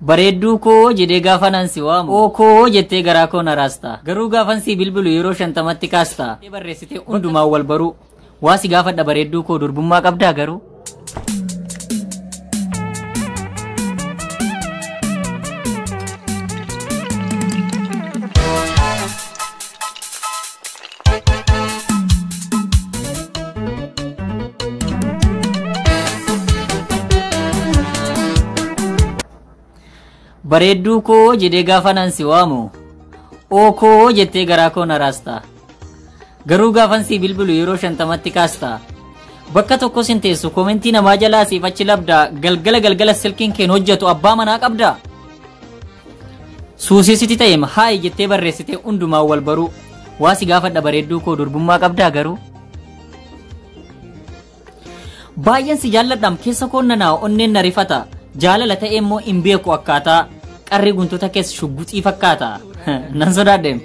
Bareedduu koo jedhee gaafa nan si waamu. Oo koo jettee garaa koo na raasta. Garuu gaafan si bilbilu yeroo 50tti kaasta. Barreessitee hundumaa wal baruu. Waa si gaafadha bareedduu koo durbummaa qabdaa garuu. Bareedduu koo jedhee gaafa nan si waamu. Oo koo jettee garaa koo na raasta. Garuu gaafan si bilbilu yeroo 50tti kaasta. Bakka tokkos hin teessu koomentii namaa jalaa siif achi labda galgala galgala silkiin keen hojjetu abbaa manaa qabda. Suusii sitti ta'eem haayi jettee barreessitee hundumaa wal baruu. Waa si gaafadha bareedduu koo durbummaa qabdaa garuu. Baay'een si jaalladhaam keessa koon nanaa onneen na rifata. Jaalala ta'ee immoo hin beeku akkaataa qarri guntuta keessa shugguxii fakkaata. Nan sodaadheem.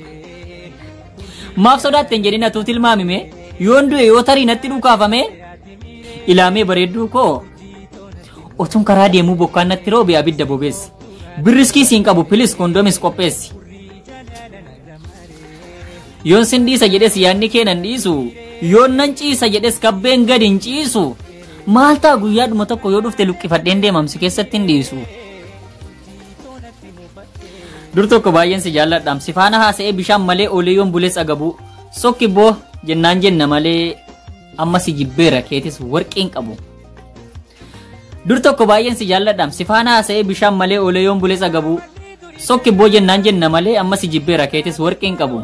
Maaf sodaatte hin jedhin atuu tilmaamime yoon du'e yoo tarii natti dhukaafame ilaamee bareedduu koo otuun karaa deemuu bokkaan natti roobe abidda bobeessi. Birriskii siin qabu pilis kondomis qopheessi. Yoon sin dhiisa jedhes yaadni kee nan dhiisu yoon nan ciisa jedhes kabbeen gadi hin ciisu. Maal ta'a guyyaadhuma tokko yoo dhufte luqqifadheen deemamsi keessatti hin dhiisu. Dur tokko baay'een si jaalladhaam si faana haasa'ee bishaan malee oolee yoon bulees agabu sokki boo jennaan jenna malee amma si jibbeera keetis warqeen qabu. Dur tokko baay'een si jaalladhaam si faana haasa'ee bishaan malee oolee yoon bulees agabu sokki boo jennaan jenna malee amma si jibbeera keetis warqeen qabu.